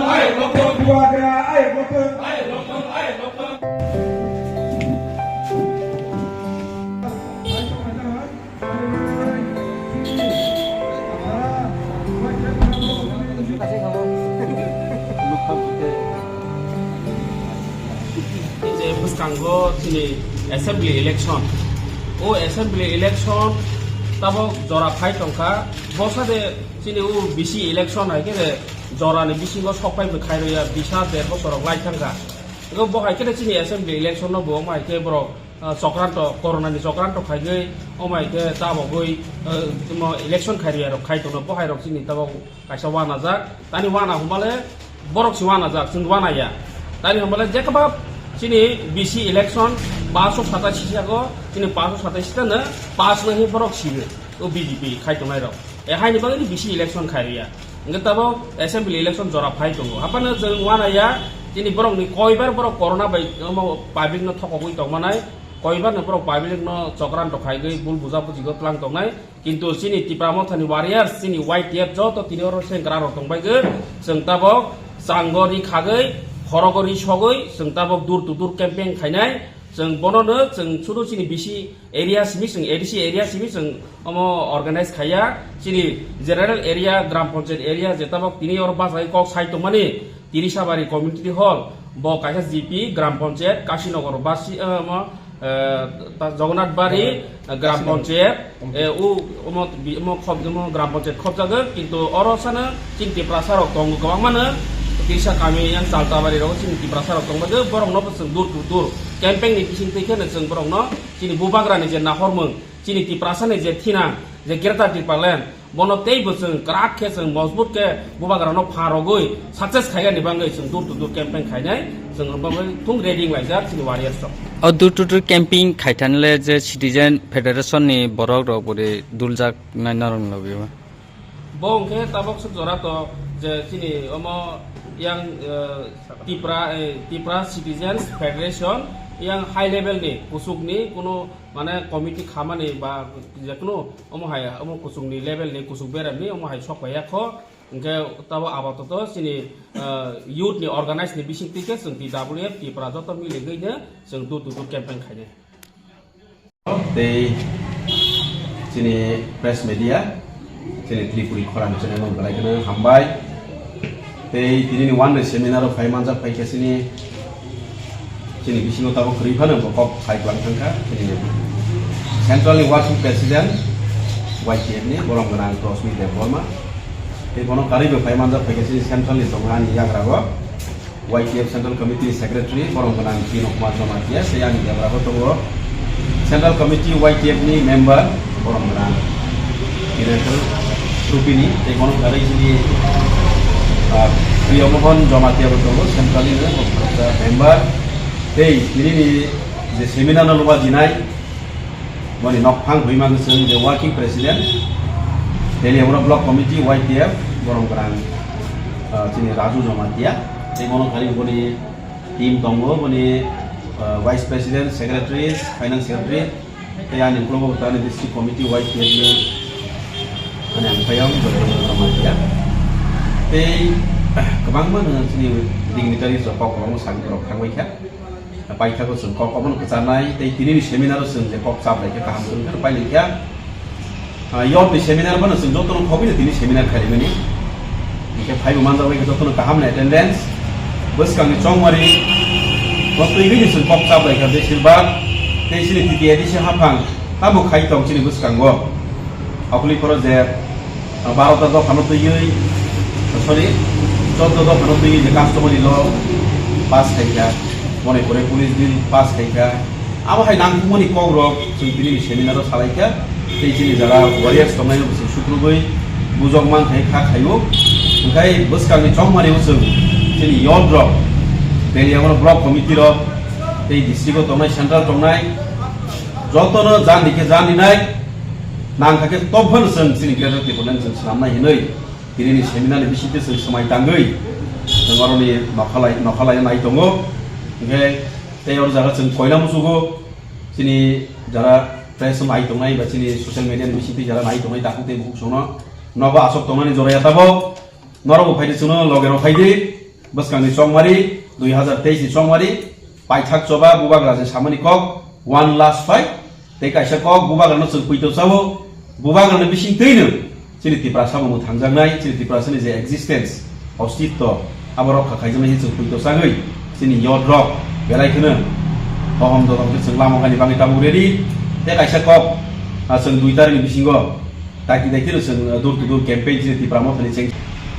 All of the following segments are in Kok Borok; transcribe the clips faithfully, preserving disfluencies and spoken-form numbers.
Bubagra, ayok nokthung. Je bwskango chini assembly election, o assembly election tabok jora phai tongkha. Bwsa de chini o B C election hai khe de jorani bisingo sok phai bwkhai rwya, bisa der bosor rok lai thangkha. Ego bo hai khe de chini assembly election no bo omo hai khe borok, ah, chokranto, corona ni chokranto khaigwi, omo hai khe tabogwi, ah, omo election khairwi rok khai tongno, bo hai rok chini tabok kaisa wanajak. Tani wana hwnbale borok si wanajak, chwng wanaya. Tani hwnbale jekabab chini B C election paanch sho satai sisa go, chini paanch sho satai sisa no pass no hi borok siyo, o B J P khai tongnai rok. E haini bagwi ni B C election khairwi ya. Hingke tabok assembly election jora phai tongo. Haphano chwng wanaya, chini borokni koibar borok corona bai omo public no thokogwi tongmanai, koibar no borok public no chokranto khaigwi bul buja bujigo tlang tongnai. Kintu chini Tipra Mothani warriors, chini Y T F joto tini oro sengkra rok tongbaigwi, chwng tabok chango ri khagwi, horogo ri sogwi, chwng tabok door to door campaign khainai. Chwng bono no chwng sudu chini B C area simi, chwng A D C area simi chwng omo organize khaiya. Chini general area, gram panchayat area je tabok tini oro bachai kok sai tongmani Tirisabari community hall, bo kaisa G P, gram panchayat, Kasinagar basi, eh, omo, eh, ta Jagannath Bari, eh, gram panchayat, eh, u, omo, bi-, omo khop-, omo gram panchayat khopjago, kintu oro sano chini Tiprasa rok tongo kwbangma no, Tirisa kami yang Chaltabari rok chini Tiprasa rok tongbago, borok no bo chwng door to door campaign ni bising twi kheno chwng borok no chini bubagra ni je nahormung, chini Tiprasa ni je thinang, je Greater Tipraland, bono tei bo chwng kwrak khe chwng mojbut khe bubagra no pha rogwi success khaigani bagwi chwng door to door campaign khainai, chwng bagwi thung ready wng laijak chini warriors rok. O door to door campaign khaithani le je citizen federation ni borok rok bwrwi duljak nai narwk logi o. Bo hwnkhe tabok swk jora to je chini omo yang, eh, Tipra, eh, Tipra Citizens Federation yang high level ni kusuk ni kuno mane committee khamani ba jekunu omo hai omo kusuk ni level ni kusuk berem ni omo hai sok paiya kho. Hwnkhe tabo apatot chini, eh, youth ni organize ni bising twi khe chwng T W F Tipra joto miligwi no chwng door to door campaign khainai. Tei chini press media, chini Tripuri khorang channel no belai kheno hambai. Tei tini ni one day seminar o phai manjak phai khe chini, chini bisingo tabok kwrwi phano bo kok phai kwlang thangkha. Chini central ni working president Y T F ni borom gwnang Rosmi Debbarma. Tei bono karwi bo phai manjak phai khe chini central ni tongo ani yagra bo. Y T F Central Committee ni Secretary, borom gwnang P Nokma Jamatia, tei ani debra bo tongo Central Committee Y T F ni member, borom gwnang Kirekal Rupini, tei bono kharwi chini, ah, Priya Mohan Jamatia bo tongo, Central ni member, tei tini ni je seminar no luba jinai, Boni nokphang hoi mangwi chwng je working president, Teliamura Block Committee, Y T F, borom gwnang, ah, chini Raju Jamatia. Tei bono thani boni team tongo, boni, ah, vice president, secretary, finance secretary, tei ani ukologo tani district committee, Y T F ni, ani ang payam, Jamatia. Tei, ah, kwbangma no chini dignitaries rok kok kwbangma sakni borok thangbai kha. Paithago chwng kok omono kwcharnai, tei tini ni seminar o chwng je kok chap lai khe kaham chwng khe pailai kha. Ah, yorni seminar bono chwng jotono khobwi tini seminar khaimani. Hingkhe phaibo manjak bai khe jotono kaham ni attendance. Bwskangni chongmari no twiwi ni chwng kok chap lai kha besir bak. Tei chini T T A D C haphang tamo khai tong chini bwskango. Akuli phoro je, ah, barota dophano twiwi, sorry, choddo dophano twiwi je customary law pass khaikha, mone kore police bill pass khaikha. Abo hai nangkukmani kokrok chwng tini ni seminar o salaikha, tei chini jara warriors tongnai no chwng sukrubwi bujok man khai kha khaio. Hwnkhe bwskangni chongmani o chwng chini youth rok, Teliamura block committee rok, tei district o tongnai, central tongnai, jotono jani khe jani nai, nang kha khe tok phano chwng chini Greater Tipraland chwng swnamnai hinwi tini ni seminar ni bisingtwi chwng swmai tangwi chwng oroni nokhalai, nokhalai nai tongo. Hwnkhe tei oro jaga chwng koina muchugo chini jara press nai tongnai ba chini social media ni bisingtwi jara nai tongnai takhuk tei bukhuk songno nogo aswk tongnani joraya tabok. Norokbo phaidi chwngno loge rok phaidi. Bwskangni chongmari, dui hazar teis ni chongmari, paithak choba bubagra je samani kok, one last fight, tei kaisa kok bubagrano chwng puito chao, bubagrano bising twino chini Tiprasa bo mwthangjaknai, chini Tiprasani je existence, ostitto, abo rokha khaijaknai hinwi chwng puito chagwi, chini youth rok belai kheno hohom dodom khe chwng lama gani bagwi tabuk ready, tei kaisa kok, ah, chwng dui tarikni bisingo, Daiti daiti no chwng, uh, door to door campaign chini Tipra Mothani cheng.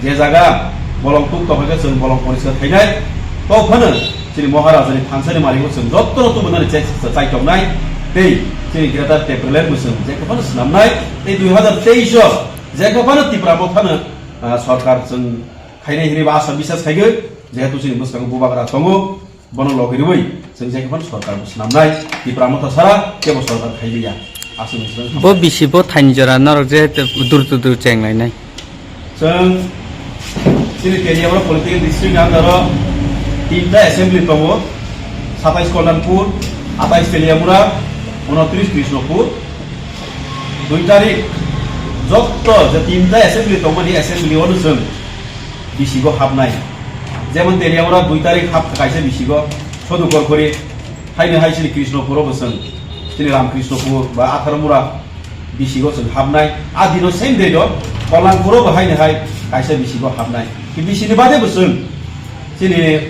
Je jaga bolong tuk tongkha khe chwng bolong poriskar khainai. Tei phano chini Maharajani thansani marigo chwng jotono tubunani chai, chai tongnai. Tei chini Greater Tipraland bo chwng je phano swnamnai. Tei dui hazar teis o je phano Tipra Mothano, uh, sorkar chwng khainai hinwi ba asa bisas khaigwi. Jehetu chini bwskango bubagra tongo. Bono logi rwui chwng je phano sorkar bo swnamnai, Tipra Motha sara kebo sorkar khai liya. Aswk ni swrwng. Bo bisi bo thaini jora norok je te dur tu dur cheng lainai. Chwng chini Teliamura political district ni under o tinta assembly tongo, satais Kolyanpur, atais Teliamura, unotris Krishnapur. Dui tarik jotto je tinta assembly tongmani assembly o no chwng bisigo hapnai. Jemon Teliamura dui tarik hap kaisa bisigo, Sodukor khori, haino hai chini Krishnapuro bo chwng, chini Ramkrishnapur ba Atharmura bisigo chwng hapnai. A dino same day do Kolyanpuro bo haino hai kaisa bisigo hapnai. Ki bisini bade bo chwng chini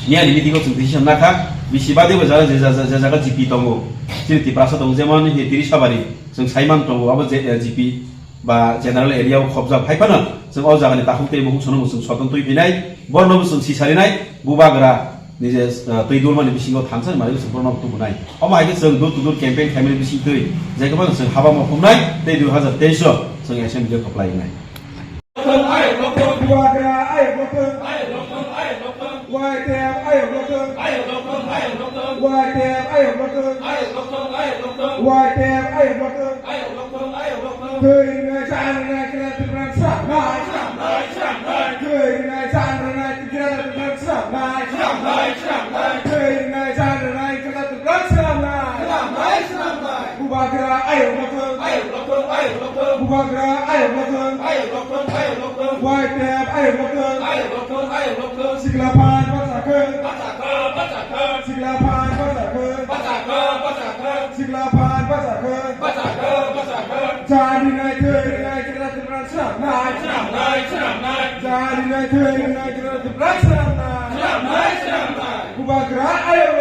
miyani meeting o chwng decision nakha, bisi bade bo jara je, je, je, je jaga G P tongo, chini Tiprasa tongo, jemon he Tirisabari chwng saiman tongo, abo je, eh, G P ba general area o khobjak hai phano chwng o jagani takhuk tei mukhung sono bo chwng soton twi phinai, borno bo chwng sisarinai, bubagra ni je, eh, twi dulmani bisingo thansa ni manwi chwng borno tubunai. Omo hai khe chwng door to door campaign khaimani bising twi je khe phano chwng haba mukhumnai tei dui hazar teis o chwng assembly o khoplai wngnai. Bubagra ayok loktwng. Y T F ayok loktwng. Y T F ayok loktwng. Y T F ayok loktwng. Thwi rinai, chan rinai, Greater Tipraland swnamnai. Thwi rinai, chan rinai, Greater Tipraland swnamnai. Thwi rinai, chan rinai, Greater Tipraland swnamnai. Bubagra ayok loktwng. Bubagra ayok loktwng. Y T F ayok loktwng. Sikla phan bacha khe. Sikla phan bacha khe. Sikla phan bacha khe. Chan rinai, thwi rinai, Greater Tipraland swnamnai. Chan rinai, thwi rinai, Greater Tipraland swnamnai. Bubagra ayok